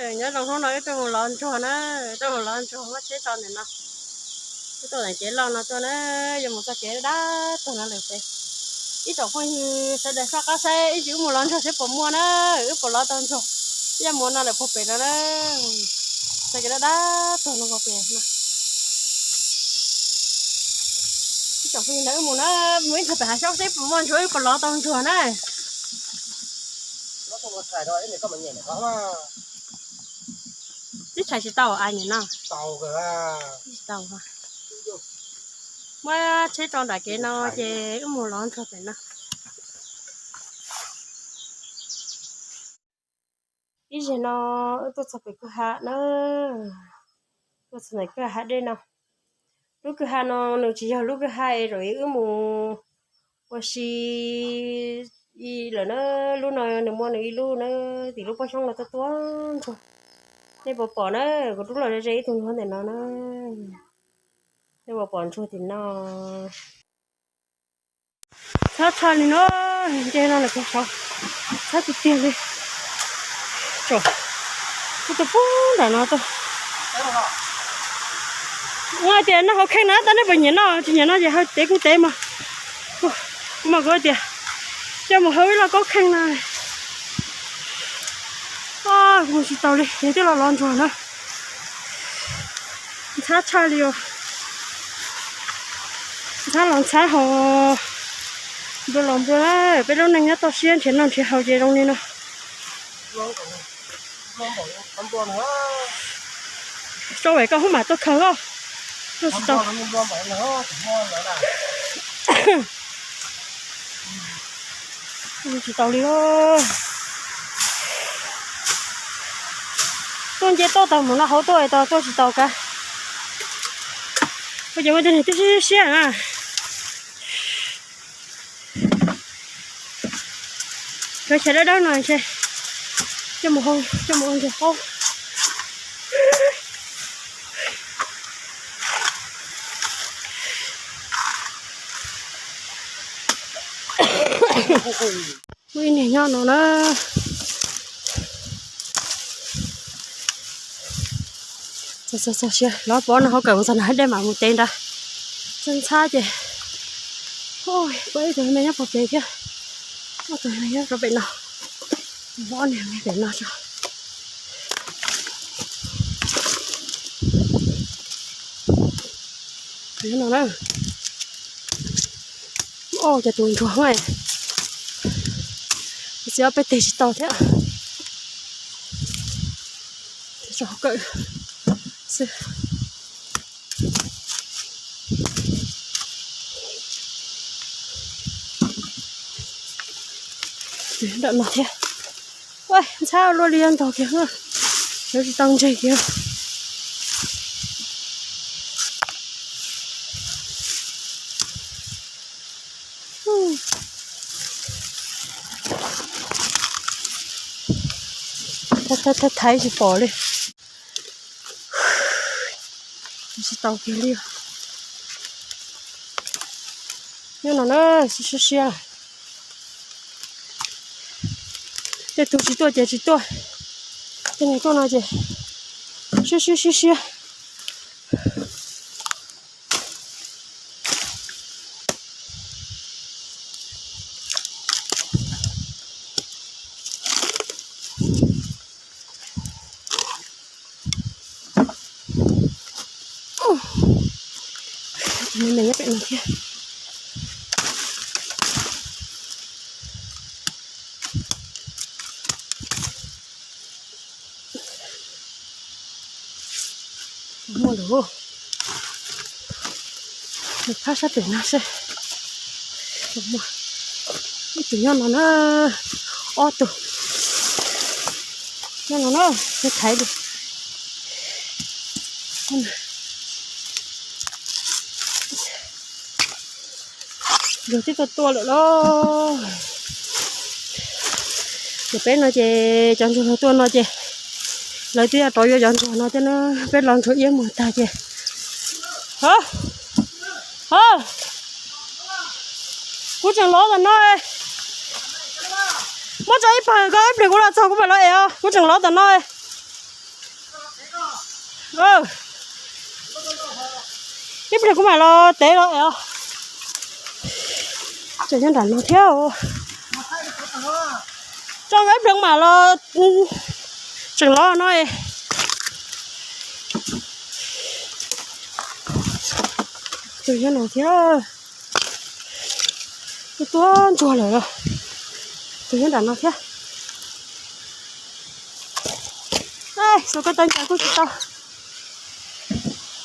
Nyob zoo hnub no wb tuaj mus lov ntsuag na, tuaj mus lov ntsuag muab tsheb tso ntawm no. Wb tuaj ntawm kev loj no tuaj na, yuav mus txoj kev dab tuag no lawm pem. Ib tsoom phooj ywg sawv daws soj qab saib ib ntsis wb mus lov ntsuag seb puas muaj na, wb puas lov tau ntsuag. Yaj mus no lawm puag pem no na, txoj kev dab dab tuag no puag pem no. Ib tsoom phooj ywg na, wb mus na, mus ib ntsuag pem hav xyoob seb puas muaj ntsuag, wb puas lov tau ntsuag na. Twb tshais tsis tau a, nim no tsis tau. Muab tsheb rau nram kev no ces wb mus lov ntsuag pem no. Ib zaug no wb tuaj txog pem kwj ha na, tuaj txog ntawm kwj ha dej no. Lub kwj ha no nws tsis yog lub kwj ha es zaum wb mus ua si lawm na, lub no nws muaj nws ib lub na, tim lub pob xyoob no tuaj tuaj ntsuag. Nej puas pom na, kuv rub los ze ze ib tug ntsuag ntawm no na. Nej puas pom ntsuag tim no? Txhob tshaj li no, nce no lawm pem saud, txhob tiag tiag li. Kuv tus pub nram no tuaj. Ua tias noj hauv kheej na, tab nej puas nyiam noj, tsis nyiam noj ces hawb tev kuj tev mas. Kuv mas kuv tias coj mus hawb ib loj kaub kheej na. Kuv mus tsis taus li, yog twb los lov ntsuag na. Ntxhab tshaj li os. Ntxhab los ntxhab hos nplua los nplua, peb lub neej nyob toj siab nrhiav noj nrhiav haus ces zoo li no. Tso es koj hub mam tuaj khaws os. Tuaj tsis tau. Tuaj tsis tau li. Tuaj nce toj tau mus no hauv tuaj es tau tuaj tsis tau kab. Ua cas muaj tej neeg twb siab siab na. Cov chaw dawb dawb no ntshe coj mus hau, coj mus ua ntsuag qaub. Muaj ib niag nyob no na. Txog txog txog siab, lov pov no hauv kawm mus txog nram dej mam mus tev nrad. Txog ntxhab ces, pom ib tug me nyob pem pem thiab, ob tug me nyob rau pem no, ob niag me pem no tso. Nyob no na. Oj, cov tus ntsuag, txiv ob peb teg tsis tau thiab. Tso hauv kawm xwb. Ntawm no thiab. Ua ntxhab luaj li ntog kiag, lawv tsis tau ntseg kiag. Thaiv thaiv tsis pom li. Tsis tau kiag li. Nyob no na, siab siab. Tej tug tsis tuaj ces tsis tuaj, tej neeg tuaj no ces siab siab siab siab. Tus me me nyob pem no thiab. Muaj lawm, mus phab sab pem no seb. Ib tug nyob no na, ob tug nyob no na, thaiv li. Ntsuag twb tuaj tuaj lawm los. Ces peb no ces cov ntsuag tuaj no ces lawv twb rov yuav cov ntsuag no thiab na, peb los ntsuag iab muag tag ces. Hov, hov, kuv tseem lov tom no. Muab tso ib pawg, koj ib pliag kuv los txog kuv mam los es os, kuv tseem lov tom no. Ib pliag kuv mam los tev los es. Tseem nyob nram no thiab. Tso ib pliag mam los, tseem los no. Tseem nyob no thiab. Kuj tuaj ntsuag lawm. Tseem nyob nram no thiab. Xyov koj tau ncaws kuj tsis tau.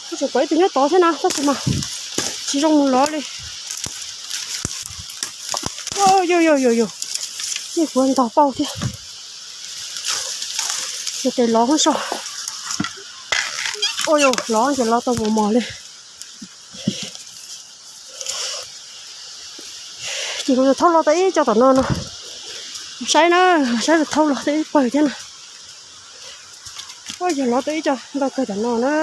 Kuj tseem pom ib tug nyob tod thiab na tab sis mas tsis zoo mus lov li. Yog yog yog yog, nej kuv ntog pauj thiab. Yog tes lov so. Ua yog lov ces lov tau mos mos li. Ces kuv thaub los tau ib co tom no no. Saib na, saib thaub los tau ib pawg thiab no. Ua yog lov tau ib co ntau kawg tom no na.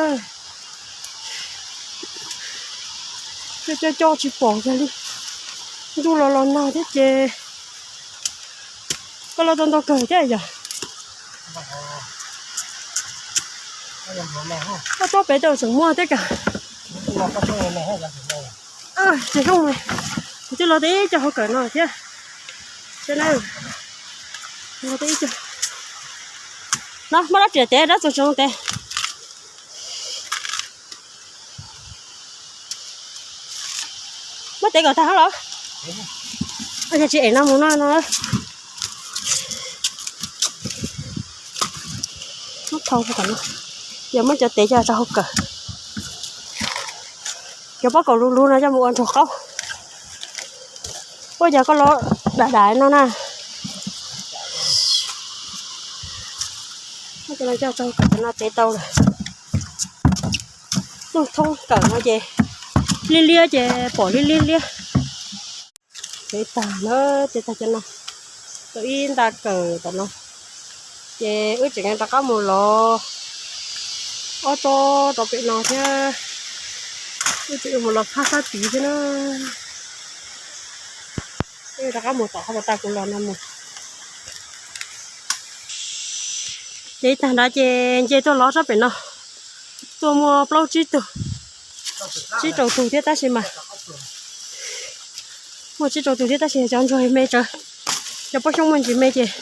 Coj coj coj tsis pom kiag li. Ntuj los los nag thiab ces koj los tau ntau kawg thiab yog. Koj tuaj pem tau tseem muaj thiab kag. Ces zoo, kuv twb los tau ib co hauv kawm no thiab. Los tau ib co. No muab dab riam tev dab txoos tsoov tev. Muab tev kom tag los. Yog tsis em no mus no no. Muab thau kom no, yog muab cov tev coj rau hauv kawm. Cov pob kaum luv luv no coj mus ua nrog qaub. Ua cas koj los dam dam no na. Muab cov no coj rau hauv kawm, cov no tev tau lawm. Muaj thoob kawm no ces liab liab ces pom liab liab liab. Tev tag na, tev tag cov no, tau ib nta kawm tom no. Ces wb tseem rov qab mus lov ob tsob rau pem no thiab. Wb tseem mus lov phab sab tid thiab na. Wb rov qab mus tom qhov pas tas kuv los no mus. Ces tag nrad ces nce tuaj lov sab pem no, tuaj muaj plaub tsib tug, tsib rau tug thiab tab sis mas, muaj tsib rau tug thiab tab sis cov ntsuag me tsawv, cov pob xyoob muaj ntsis me ces,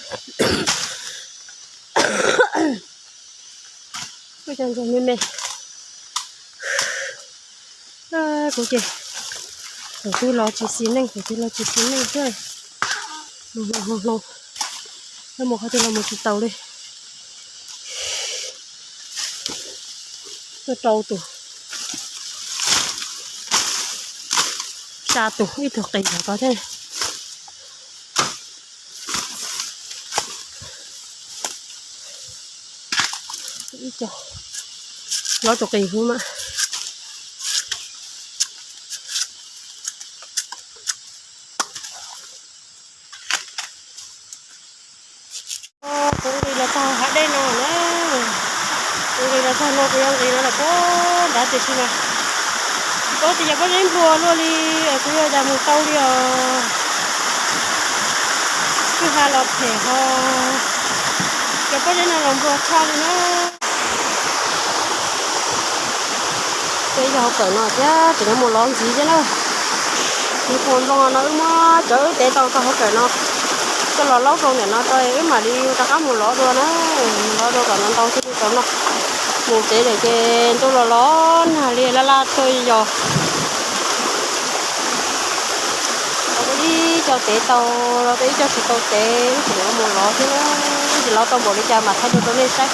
muaj cov ntsuag me me. Kuv ces thaum twg los tsis xis neej, thaum twg los tsis xis neej thiab. Hloov hloov hloov, mus qhov twg los mus tsis taus li. Tuaj rau tus, xya tus, ib tug qis nram ko thiab. Ib co, lov tus qis huv mas. Kuv nqis los txog hav dej no na. Kuv nqis los txog no, kuv yuav nqis no los puag nrad tiam sis mas kuv tsis yog pob zeb nplua luaj li, kuv yuav cas mus tau li os. Kwj ha los phem ho, cov pob zeb no los nplua tshaj li na. Peb yog hauv kawm no thiab tseem yuav mus lov ntxiv thiab na. Txiv puas nplooj no wb muab cov wb tev tau txog hauv kawm no coj los laub rau ntawm no rau wb mam li rov qab mus lov dua na. Lov dua kom ntau ntau thiaj li tau noj. Mus tsev lawm ces ntuj los los nag li laj laj tuaj yos. Los tau ib co tev tau, los tau ib co tsis tau tev, wb tseem yuav mus lov thiab na. Wb tsis lov tau npaum li cas mam thaij dua rau nej saib.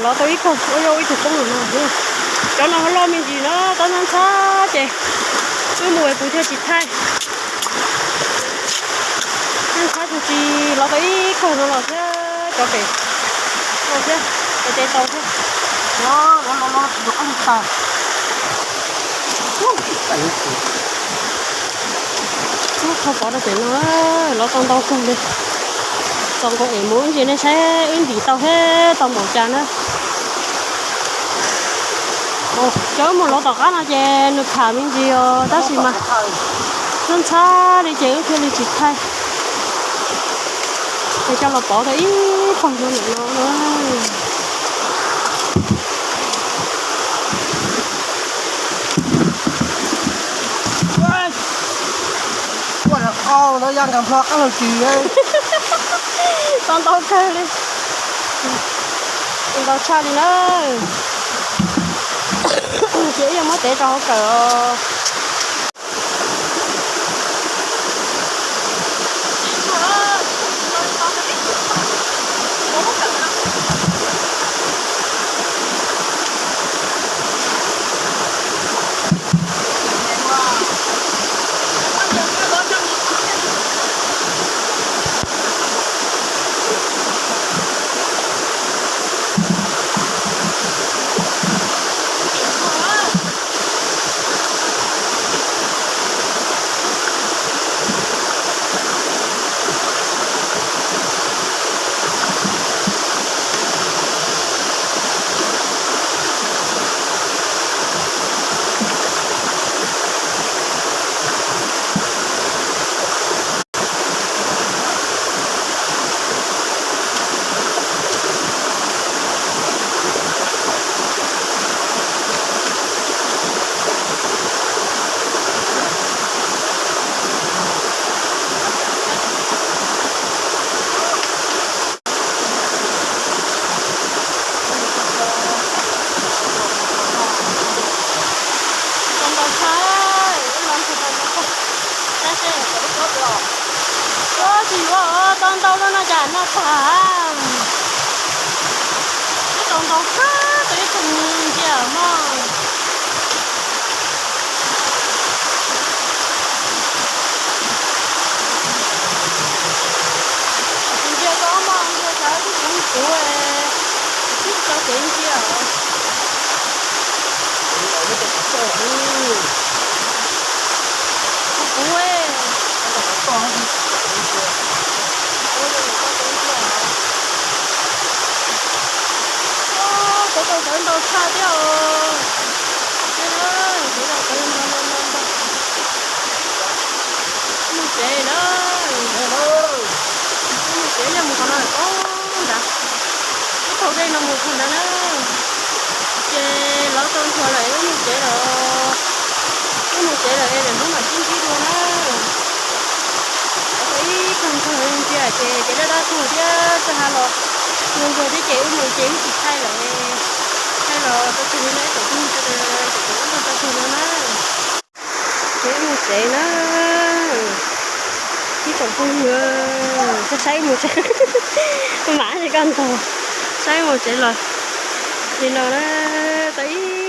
Lov tau ib kaug, ua yog ib tug poob lawm no. Cov no loj me ntsis na, tab ntxhab ntxhab ces wb mus es kuv thiaj tsis thaij. Tab ntxhab tug tsis lov tau ib kaug no los thiab, cov pem no thiab, cov tev tau thiab. Lov lov lov tsis tau qab mus tag. Ub, thauj pov rau pem no, lov tau ntau kawg li. Txaus nkaus es mus ib ntsis nej saib wb ntim tau thiab tau npaum cas na. Cov wb mus lov tom qab no ces nws kham me ntsis os tab sis mas ntxhab ntxhab li ces wb thiaj li tsis thaij. Ces coj los pov tau ib pawg no ntawm no na. Ntau ya nkag nplo qab lawm tsis. Tau ntau kawg li. Ntau tshaj li na. Ces ib yam muab tev rau hauv kawm os. Tau ntau tshaj, ib los ntshis tau ntau tshaj. Saib seb, ua tsis yuav tau ntau no no cas noj tag. Twb tau ntau tshaj, tau ib tug ntsia mog. Ntsia koj mog, ntsia saib twb kuv kuv, twb tsis tau kev ntsia os. Kuv kuv, kuv tau sawv ntau tshaj thiab os. Kuv tau sawv ntau ntau ntau ntau. Mus tsev na. Mus tsev, yog mus qhov no tau nrad. Wb taug dej no mus txog nrad na. Ces lov tau nthuav lawm es wb mus tsev lawm. Wb mus tsev lawm es lwm hnub mam sib ntsib dua na. Tau ib tag nrho ntsia ces kev daj daj tuag thiab txaj ha los ntsuag ntsuag thiab ces wb mus ces wb tsis thaij lawm. Thaij los tso tseg li no ib tsoom phooj ywg sawv daws, tsoom phooj ywg tso tseg no na. Ces wb mus tsev na. Ib tsoom phooj ywg, saib saib mus tsev. Mam li koj ntog, saib mus tsev los li no na. Tau ib